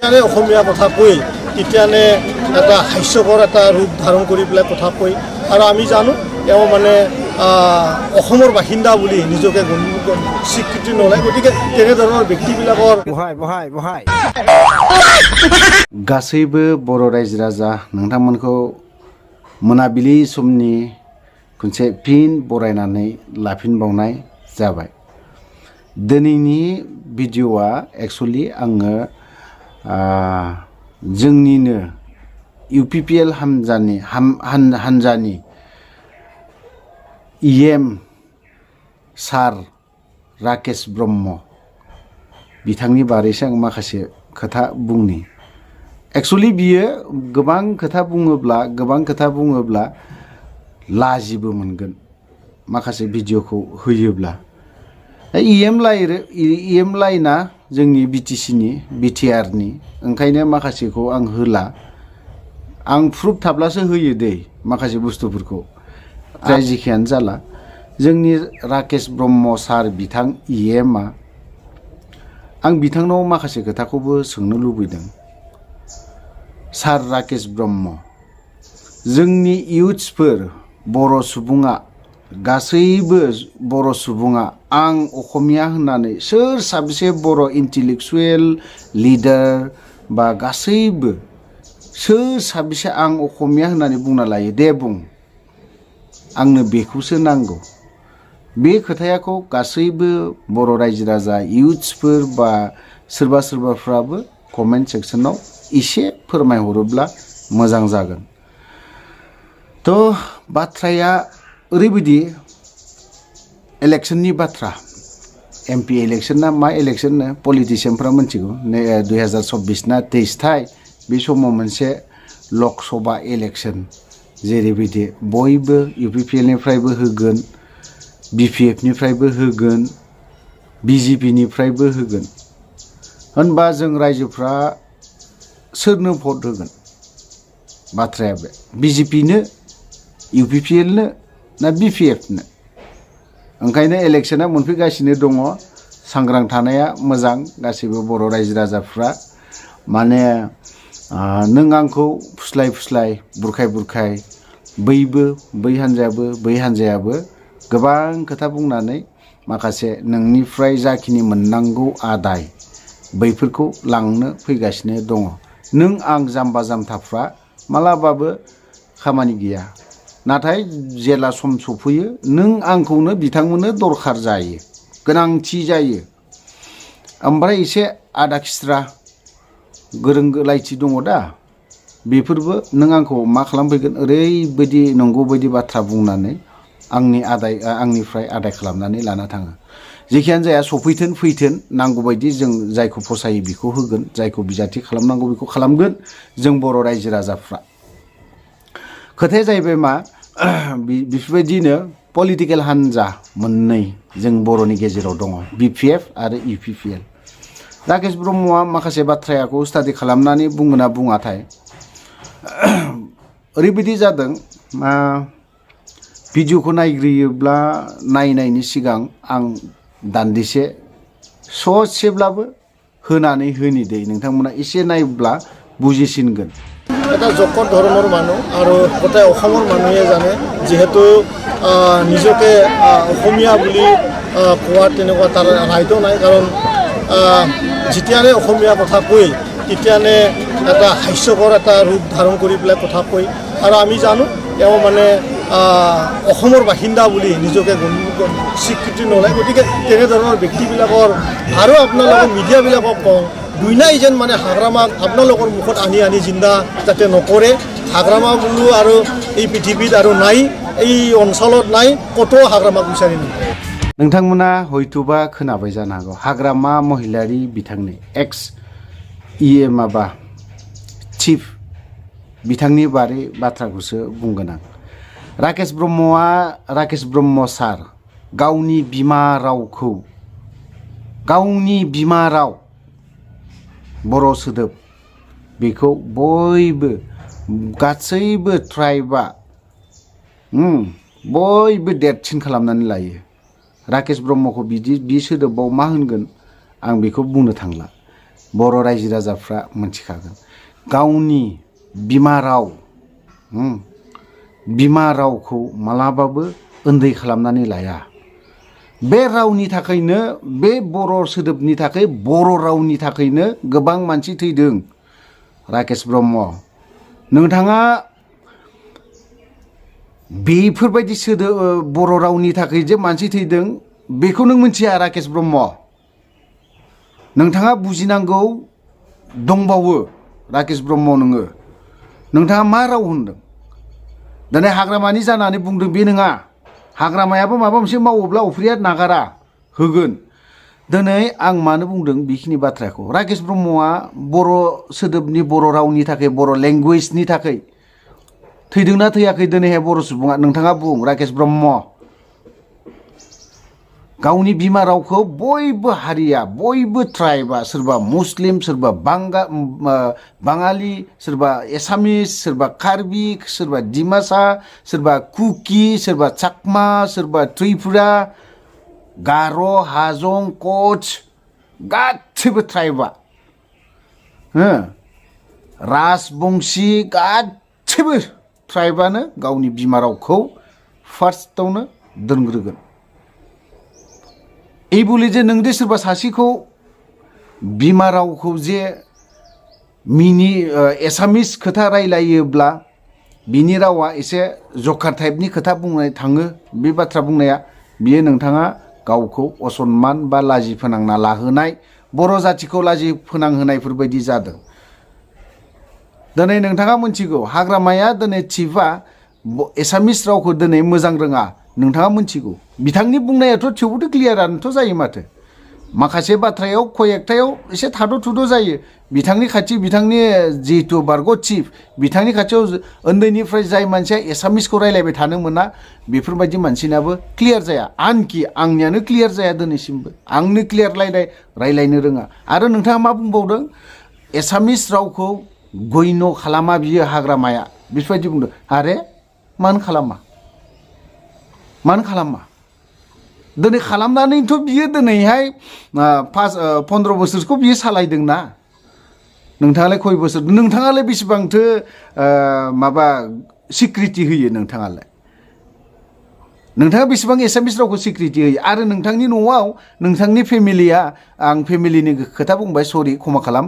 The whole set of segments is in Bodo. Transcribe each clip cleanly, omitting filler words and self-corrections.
याने অসমীয়া কথা কই তেতিয়ানে এটা হাস্যকৰ এটা ৰূপ ধাৰণ কৰি পেলাই কথা কই আৰু আমি জানো এও মানে অসমৰ বাসিন্দা বুলি নিজকে স্বীকৃতি নলয় গতিকে তেনে ধৰণৰ ব্যক্তিবিলাকৰ বহাই गासैबो बर' रायजो राजा नोंथांमोनखौ मोनाबिलि समनि खनसे फिन बरायनानै लाफिनबावनाय जाबाय। दिनैनि भिडिअ'आ एक्चुअली आङो जोंनिनो UPPL हानजानि EM सार राकेश ब्रह्म बिथांनि बारैसो आं माखासे खोथा बुंनि। एक्चुअली बियो गोबां खोथा बुङोब्ला लाजिबो मोनगोन माखासे भिडिअ'खौ होयोब्ला। EM लाइना जोंनि BTC नि BTR नि ओंखायनो माखासेखौ आं होला। आं प्रुफ थाब्लासो होयो दै माखासे बुस्थुफोरखौ। जाय जिखियानो जाला जोंनि राकेश ब्रह्म सार बिथां EM आ आं बिथांनाव माखासे खोथाखौबो सोंनो लुबैदों। सार राकेश ब्रह्म जोंनि इयुथ्सफोर बर' सुबुङा गासैबो बर' सुबुङा आं असमिया होननानै सोर साबेसे बर' इन्टेलेक्चुएल लिडार बा गासैबो सोर साबेसे आं असमिया होननानै बुंना लायो दे बुं आंनो बेखौसो नांगौ। बे खोथायाखौ गासैबो बर' रायजो राजा इयुथ्सफोर बा सोरबाफ्राबो कमेन्ट सेक्सनाव एसे फोरमायहरोब्ला मोजां जागोन। तो बाथ्राया ओरैबायदि इलेक्शननि बाथ्रा MP इलेक्शन ना मा इलेक्शन ना पलिटिशियानफ्रा मिथिगौ 2024 ना 23 थाय बे समाव मोनसे लकसभा इलेक्शन जेरैबायदि बयबो UPPL निफ्रायबो होगोन BPF निफ्रायबो होगोन BJP निफ्रायबो होगोन होनबा जों रायजोफ्रा सोरनो भट होगोन बाथ्राया बे BJP नो UPPL नो ना BPF नो। ओंखायनो इलेक्शना मोनफैगासिनो दङ सांग्रां थानाया मोजां गासैबो बर' रायजो राजाफ्रा माने नों आंखौ फुस्लाय बुरखाय बैबो बै हानजायाबो गोबां खोथा बुंनानै माखासे नोंनिफ्राय जाखिनि मोननांगौ आदाय बैफोरखौ लांनो फैगासिनो दङ। नों आं जाम्बा जाम्थाफ्रा मालाबाबो खामानि गैया नाथाय जेला सम सफैयो नों आंखौनो बिथांमोननो दरखार जायो गोनांथि जायो। ओमफ्राय एसे आदा खिस्रा गोरों गोलायथि दङ दा बेफोरबो नों आंखौ मा खालामफैगोन ओरैबायदि नंगौ बायदि बाथ्रा बुंनानै आंनिफ्राय आदाय खालामनानै लाना थाङो। जेखियानो जाया सफैथों फैथों नांगौ बायदि जों जायखौ फसायो बेखौ होगोन जायखौ बिजाथि खालामनांगौ बेखौ खालामगोन जों बर' रायजो राजाफ्रा। खोथाया जाहैबाय मा बेफोरबायदिनो पलिटिकेल हानजा मोननै जों बर'नि गेजेराव दङ BPF आरो UPPL। राकेश ब्रह्मआ माखासे बाथ्राखौ स्टाडि खालामनानै बुङोना बुङाथाय ओरैबायदि जादों भिडिअखौ नायग्रोयोब्ला नायनायनि सिगां आं दान्दिसे ससेब्लाबो होनानै होनि दे नोंथांमोना एसे नायब्ला बुजिसिनगोन। এটা জকত ধৰণৰ মানুহ আৰু গোটেই অসমৰ মানুহে জানে যিহেতু নিজকে অসমীয়া বুলি কোৱাৰ তেনেকুৱা তাৰ ৰাইটো নাই কাৰণ যেতিয়ানে অসমীয়া কথা কই তেতিয়ানে এটা হাস্যকৰ এটা ৰূপ ধাৰণ কৰি পেলাই কথা কই আৰু আমি জানো এও মানে অসমৰ বাসিন্দা বুলি নিজকে স্বীকৃতি নলয় গতিকে তেনে ধৰণৰ ব্যক্তিবিলাকৰ আৰু আপোনালোকৰ মিডিয়াবিলাকক কওঁ দুইনাই যেন মানে হাগ্ৰামাক আপোনালোকৰ মুখত আনি জিন্দা যাতে নকৰে। হাগ্ৰামা বোলো আৰু এই পৃথিৱীত আৰু নাই এই অঞ্চলত নাই কত হাগ্ৰামাক বিচাৰি নাপায়। नोंथांमोना हयतोबा खोनाबाय जानो हागौ हाग्रामा महिलारि बिथांनि एक्स EM माबा चिफ बिथांनि बारै बाथ्राखौसो बुंगोन आं। राकेश ब्रह्म सार गावनि बिमा राव बर' सोदोब बेखौ बयबो गासैबो ट्राइबा बयबो देरसिन खालामनानै लायो। राकेश ब्रह्मखौ बिदि बि सोदोबाव मा होनगोन आं बेखौ बुंनो थांला। बर' रायजो राजाफ्रा मोनथिखागोन गावनि बिमा राव बिमा रावखौ मालाबाबो उन्दै खालामनानै लाया बे रावनि थाखायनो बे बर' सोदोबनि थाखाय बर' रावनि थाखायनो गोबां मानसि थैदों राकेश ब्रह्म नोंथाङा बेफोरबायदि सोदोब बर' रावनि थाखाय जे मानसि थैदों बेखौ नों मिथिया राकेश ब्रह्म नोंथाङा बुजिनांगौ दंबावो राकेश ब्रह्म नोंथाङा मा राव होनदों दिनै हाग्रामानि जानानै बुंदों बे नङा हाग्रामायाबो माबा मोनसे मावोब्ला उफ्रिया नागारा होगोन दिनै आं मानो बुंदों बेखिनि बाथ्राखौ राकेश ब्रह्मआ बर' सोदोबनि बर' रावनि थाखाय बर' लेंगुवेजनि थाखाय थैदोंना थैयाखै दिनैहाय बर' सुबुङा नोंथाङा बुं राकेश ब्रह्म गावनि बिमा रावखौ बयबो हारिया बयबो ट्राइबा सोरबा मुस्लिम सोरबा बाङालि सोरबा एसामिस सोरबा कार्बि सोरबा डिमासा सोरबा कुकि सोरबा चाकमा सोरबा त्रिपुरा गार' हाजं कच गासैबो ट्राइबा राजबंशी गासैबो ट्राइबानो गावनि बिमा रावखौ फार्स्टआवनो दोनग्रोगोन এই বলে যে नोंदे सोरबा सासेखौ बिमा रावखौ जे मिनि एसामिस खोथा रायलायोब्ला बिनि रावा एसे जकार टाइपनि खोथा बुंनाय थाङो बे बाथ्रा बुंनाया बियो नोंथाङा गावखौ असनमान बा लाजि फोनांना लाहोनाय बर' जातिखौ लाजि फोनांहोनायफोर बायदि जादों दिनै नोंथाङा मिथिगौ हाग्रामाया दिनै चिफआ एसामिस रावखौ दिनै मोजां रोङा नोंथाङा मिथिगौ बिथांनि बुंनायाथ' थेवबोथ' क्लियारानोथ' जायो माथो माखासे बाथ्रायाव कयेकटायाव एसे थाद' थुद' जायो बिथांनि खाथि बिथांनि जिहेतु बारग' चिफ बिथांनि खाथियाव उन्दैनिफ्राय जाय मानसिया एसामिसखौ रायलायबाय थानो मोना बेफोरबायदि मानसिनाबो क्लियार जाया आनखि आंनियानो क्लियार जाया दिनैसिमबो आंनो क्लियार रायलायनो रोङा आरो नोंथाङा मा बुंबावदों एसामिस रावखौ गयन खालामा बियो हाग्रामाया बेफोरबायदि बुंदों आरे मानो खालामा दिनै खालामनानैथ' बियो दिनैहाय 15 बोसोरखौ बियो सालायदोंना नोंथाङालाय खय बोसोर नोंथाङालाय बेसेबांथो माबा सिक्रिटि होयो नोंथाङा बेसेबां एसामिस रावखौ सिक्रिटि होयो आरो नोंथांनि न'आव नोंथांनि फेमिलिया आं फेमिलिनि खोथा बुंबाय सरि क्षमा खालाम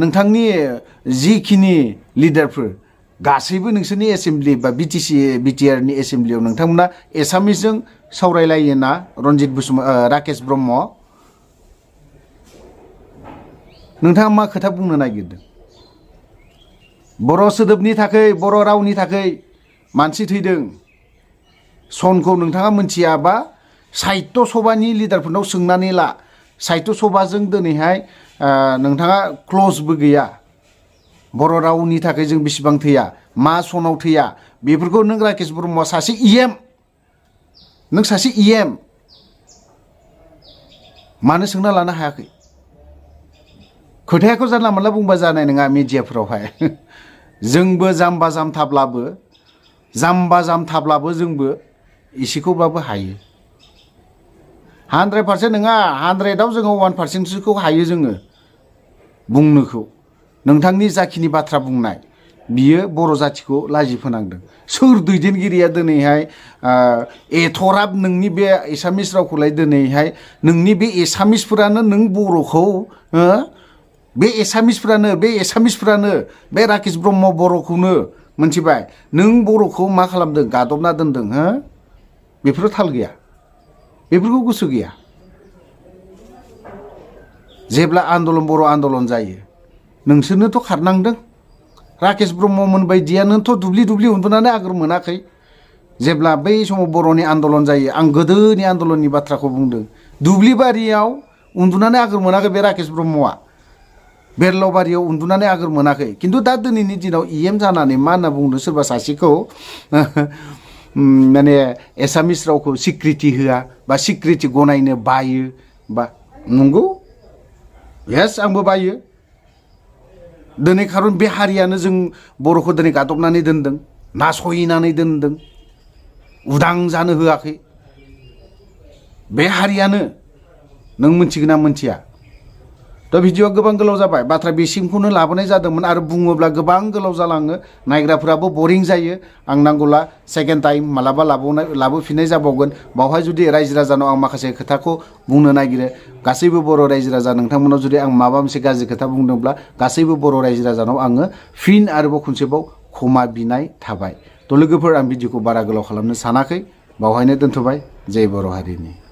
नोंथांनि जिखिनि लिडारफोर गासैबो नोंसोरनि एसेम्बलि बा बिटिआरनि एसेम्बलियाव नोंथांमोना एसामिसजों सावरायलायो ना रनजित राकेश ब्रह्म नोंथाङा मा खोथा बुंनो नागिरदों बर' सोदोबनि थाखाय बर' रावनि थाखाय मानसि थैदों सनखौ नोंथाङा मिथियाबा साहित्य सभानि लिडारफोरनाव सोंनानै ला साहित्य सभाजों दिनैहाय नोंथाङा क्ल'जबो गैया बर' रावनि थाखाय जों बेसेबां थैया मा सनाव थैया बेफोरखौ नों राकेश ब्रह्मआ सासे नों सासे मानो सोंना लानो हायाखै खोथायाखौ जानला मोनला बुंबा जानाय नङा मिडियाफोरावहाय जोंबो जाम्बा जाम्थाब्लाबो जोंबो एसेखौबाबो हायो 100% नङा 100आव जोङो 1%सोखौ हायो जोङो बुंनोखौ नोंथांनि जाखिनि बाथ्रा बुंनाय बियो बर' जातिखौ लाजि फोनांदों सोर दैदेनगिरिया दिनैहाय एथराब नोंनि बे एसामिस रावखौलाय दिनैहाय नोंनि बे एसामिसफोरानो नों बर'खौ बे एसामिसफ्रानो बे राकेश ब्रह्म बर'खौनो मोनथिबाय नों बर'खौ मा खालामदों गादबना दोनदों बेफोरो थाल गैया बेफोरखौ गोसो गैया जेब्ला बर' आन्दलन जायो नोंसोरनोथ' खारनांदों राकेश ब्रह्ममोन बायदियानोथ' दुब्लि उन्दुनानै आगोर मोनाखै जेब्ला बै समाव बर'नि आन्दलन जायो आं गोदोनि आन्दलननि बाथ्राखौ बुंदों दुब्लिबारियाव उन्दुनानै आगोर मोनाखै बे राकेश ब्रह्मआ बेरलावबारियाव उन्दुनानै आगोर मोनाखै खिन्थु दा दिनैनि दिनाव जानानै मा होनना बुंदों सोरबा सासेखौ माने एसामिस रावखौ सिक्रिटि होआ बा सिक्रिटि गनायनो बायो बा नंगौ येस आंबो बायो दिनै खारन बे हारियानो जों बर'खौ दिनै गादबनानै दोनदों नासयनानै दोनदों उदां जानो होआखै बे हारियानो नों मिथिगोन ना मिथिया तो भिडिअ गोबां गोलाव जाबाय बाथ्रा बेसिमखौनो लाबोनाय जादोंमोन आरो बुङोब्ला गोबां गोलाव जालाङो नायग्राफोराबो बरिं जायो आं नांगौला सेकेन्ड टाइम मालाबा लाबोफिननाय जाबावगोन बावहाय जुदि रायजो राजानाव आं माखासे खोथाखौ बुंनो नागिरो गासैबो बर' रायजो राजा नोंथांमोनाव जुदि आं माबा मोनसे गाज्रि खोथा बुंदोंब्ला गासैबो बर' रायजो राजानाव आङो फिन आरोबाव खनसेबाव क्षमा बिनाय थाबाय तो लोगोफोर आं भिडिअखौ बारा गोलाव खालामनो सानाखै बावहायनो दोनथ'बाय जय बर' हारिनि